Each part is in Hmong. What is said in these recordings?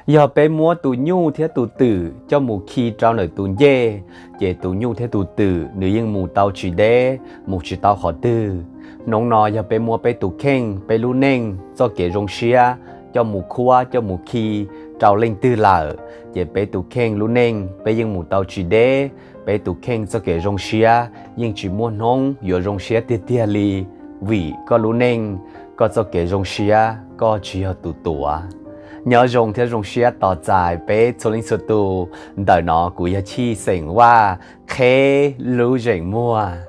Yog peb muab tus nyuj thiab tus twm coj mus khi rau ntawm tus ncej, ces tus nyuj thiab tus twm nws yeej mus tau tsis deb, mus tsis tau qhov twg. Hnub no yog peb muab peb tus kheej, peb lub neej txoj kev zoo siab coj mus khuab coj mus khi rau leej twg lawm, ces peb tus kheej lub neej peb yeej mus tau tsis deb, peb tus kheej txoj kev zoo siab yeej tsis muaj hnub yuav zoo siab tiag tiag li, vim koj lub neej, koj txoj kev zoo siab koj tsis yog tus tuav. Nyob zoo thiab zoo siab tos txais peb txhua leej txhua tus. Ntawm no kuv yog Chij xeem Vaj, qheb lub zeem muag.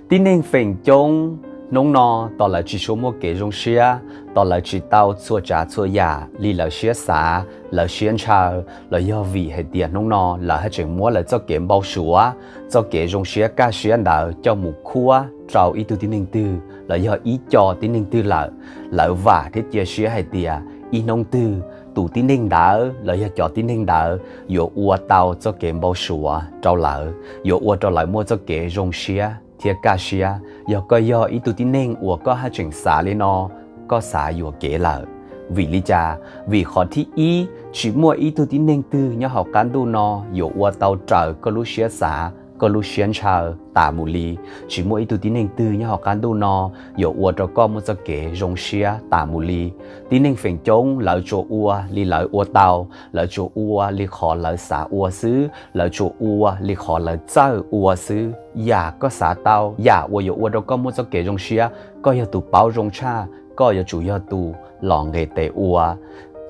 Tib neeg feem coob hnub no tos lawv tsis tshua muaj kev zoo siab, tos lawv tsis tau txhua tsav txhua yam li lawv siab xav lawv siab ntshaw, los yog vim hais tias hnub no lawv haj tseem muab lawv txoj kev npau suav, txoj kev zoo siab kaj siab ntawd coj mus khuab rau ib tug tib neeg twg los yog ib co tib neeg twg lawm. Lawv vam thiab cia siab hais tias ib hnub twg tus tib neeg ntawd los yog cov tib neeg ntawd yuav ua tau txoj kev npau suav rau lawv, yuav ua rau lawv muaj txoj kev zoo siab thiab kaj siab. Yog koj yog ib tug tib neeg uas koj haj tseem xav li no, koj xav yuam kev lawm. Vim li cas? Vim qhov thib ib, tsis muaj ib tug tib neeg twg nyob hauv qab ntuj no yuav ua tau raws koj lub siab xav, koj lub siab ntshaw tas mus li. Tsis muaj ib tug tib neeg twg nyob hauv qab ntuj no yuav ua rau koj muaj txoj kev zoo siab tas mus li. Tib neeg feem coob lawv tsuas ua li lawv ua tau, lawv tsuas ua li qhov lawv xav ua xwb, lawv tsuas ua li qhov lawv txawj ua xwb. Yam koj xav tau, yam uas yuav ua rau koj muaj txoj kev zoo siab, koj yog tus paub zoo tshaj, koj yuav tsum yog tus los nqes tes ua.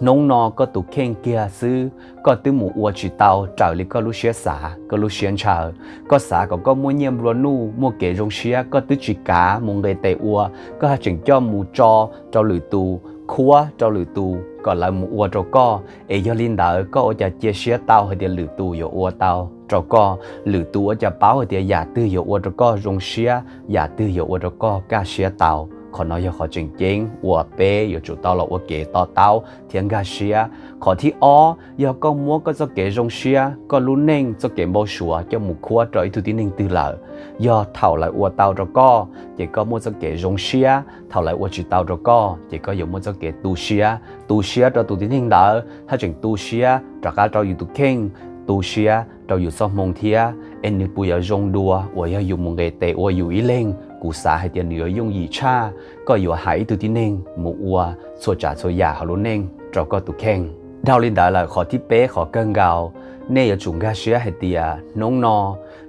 Hnub no koj tus kheej kiag xwb, koj twb mus ua tsis tau raws li koj lub siab xav, koj lub siab ntshaw. Koj xav kom koj muaj nyiaj nplua nuj, muaj kev zoo siab, koj twb tsis kav mus nqes tes ua, koj haj tseem coj mus tso rau lwm tus, khuab rau lwm tus kom lawv mus ua rau koj. Es yog li ntawd koj ua cas cia siab tau hais tias lwm tus yuav ua tau rau koj? Lwm tus ua cas paub hais tias yam twg yuav ua rau koj zoo siab, yam twg yuav ua rau koj kaj siab tau? Qhov no yog qhov tseem ceeb uas peb yuav tsum tau los ua kev to taub thiab nkag siab. Qhov thib ob, yog koj muab koj txoj kev zoo siab, koj lub neej txoj kev npau suav coj mus khuab rau ib tug tib neeg twg lawm, yog thaum lawv ua tau rau koj ces koj muaj txoj kev zoo siab, thaum lawv ua tsis tau rau koj ces koj yuav muaj txoj kev tu siab. Tu siab rau tus tib neeg ntawd haj tseem tu siab rov qab rau yus tus kheej, tu siab rau yus txoj hmoo thiab. Es nws puas yuav zoo dua uas yog yus mus nqes tes ua yus ib leeg? Kuv xav hais tias nws yuav yooj yim tshaj koj yuav hais ib tug tib neeg mus ua txhua tsav txhua yam hauv lub neej rau koj tus kheej. Dhau li ntawd lawm, qhov thib peb qhov kawg nkaus, nej yuav tsum nkag siab hais tias hnub no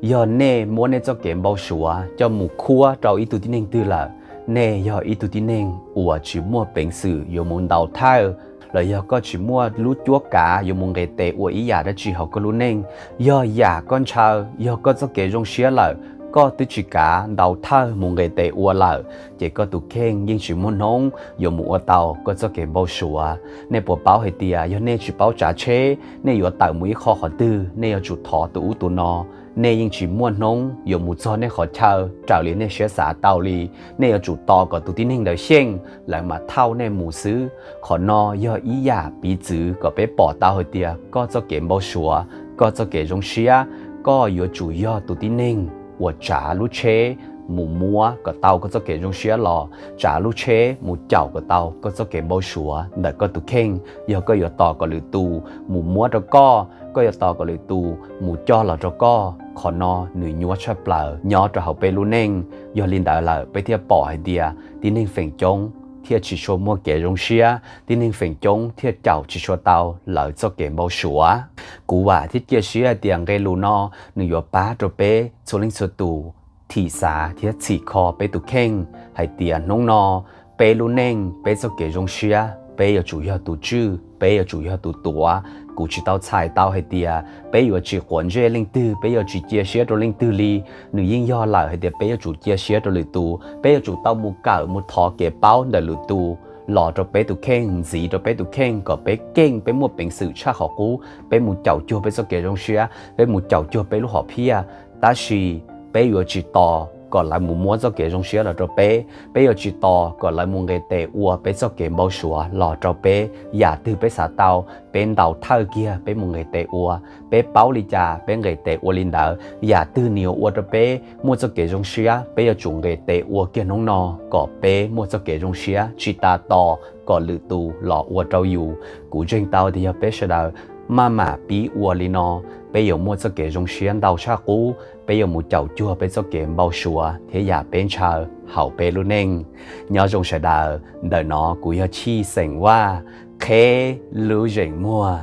yog nej muab nej txoj kev npau suav coj mus khuab rau ib tug tib neeg twg lawm, nej yog ib tug tib neeg uas tsis muaj peev xwm yuav mus ntaus thawj, los yog koj tsis muaj lub cuab kav yuav mus nqes tes ua ib yam dab tsi hauv koj lub neej. Yog yam koj ntshaw, yog koj txoj kev zoo siab lawm, koj twb tsis kav ntaus thawj mus nqes tes ua lawm, ces koj tus kheej yeej tsis muaj hnub yuav mus ua tau koj txoj kev npau suav. Nej puas paub hais tias yog nej tsis paub tsav tsheb, nej yuav tawm mus ib qho qhov twg, nej yuav tsum thov tus ub tus no, nej yeej tsis muaj hnub yuav mus txog nej qhov chaw raws li nej siab xav tau li. Nej yuav tsum tos kom tus tib neeg ntawd xyeej, lawv mam thauj nej mus xwb. Qhov no yog ib yam piv txwv kom peb pom tau hais tias koj txoj kev npau suav, koj txoj kev zoo siab, koj yuav tsum yog tus tib neeg uas tsav lub tsheb mus muab kom tau koj txoj kev zoo siab los, tsav lub tsheb mus caum kom tau koj txoj kev npau suav ntawm koj tus kheej. Yog koj yuav tos kom lwm tus mus muab rau koj, koj yuav tos kom lwm tus mus coj los rau koj, qhov no nws nyuaj tshaj plaws nyob rau hauv peb lub neej. Yog li ntawd lawm peb thiaj pom hais tias tib neeg feem coob thiaj tsis tshua muaj kev zoo siab, tib neeg feem coob thiaj caum tsis tshua tau lawv txoj kev npau suav. Kuv vam thiab cia siab hais tias nqe lus no nws yuav pab rau peb txhua leej txhua tus thim xav thiab txhim kho peb tus kheej hais tias hnub no peb lub neej, peb txoj kev zoo siab, peb yuav tsum yog tus tswj, peb yuav tsum yog tus tuav. Kuv tsis tau txhais tau hais tias peb yuav tsis quav ntsej leej twg, peb yuav tsis cia siab rau leej twg li. Nws yeej yog lawm hais tias peb yuav tsum cia siab rau lwm tus, peb yuav tsum tau mus kawm mus thov kev paub ntawm lwm tus los rau peb tus kheej, ntxiv rau peb tus kheej kom peb keej, peb muaj peev xwm tshaj qhov qub, peb mus caum cuag peb txoj kev zoo siab, peb mus caum cuag peb lub hom phiaj. Tab sis peb yuav tsis tos kom lawv mus muab txoj kev zoo siab los rau peb. Peb yuav tsis tos kom lawv mus nqis tes ua peb txoj kev npau suav los rau peb. Yam twg peb xav tau, peb ntaus thawj kiag peb mus nqis tes ua. Peb paub li cas peb nqis tes ua li ntawd. Yam twg nws yuav ua rau peb muaj txoj kev zoo siab, peb yuav tsum nqis tes ua kiag hnub no kom peb muaj txoj kev zoo siab, tsis tas tos kom lwm tus los ua rau yus. Kuv ntseeg tau tias yog peb sawv daws maj mam pib ua li no, peb yuav muaj txoj kev zoo siab ntau tshaj qub, peb yuav mus caum cuag peb txoj kev npau suav thiab yam peb ntshaw hauv peb lub neej. Nyob zoo sawv daws, ntawm no kuv yog Chij xeem Vaj, qheb lub zeem muag.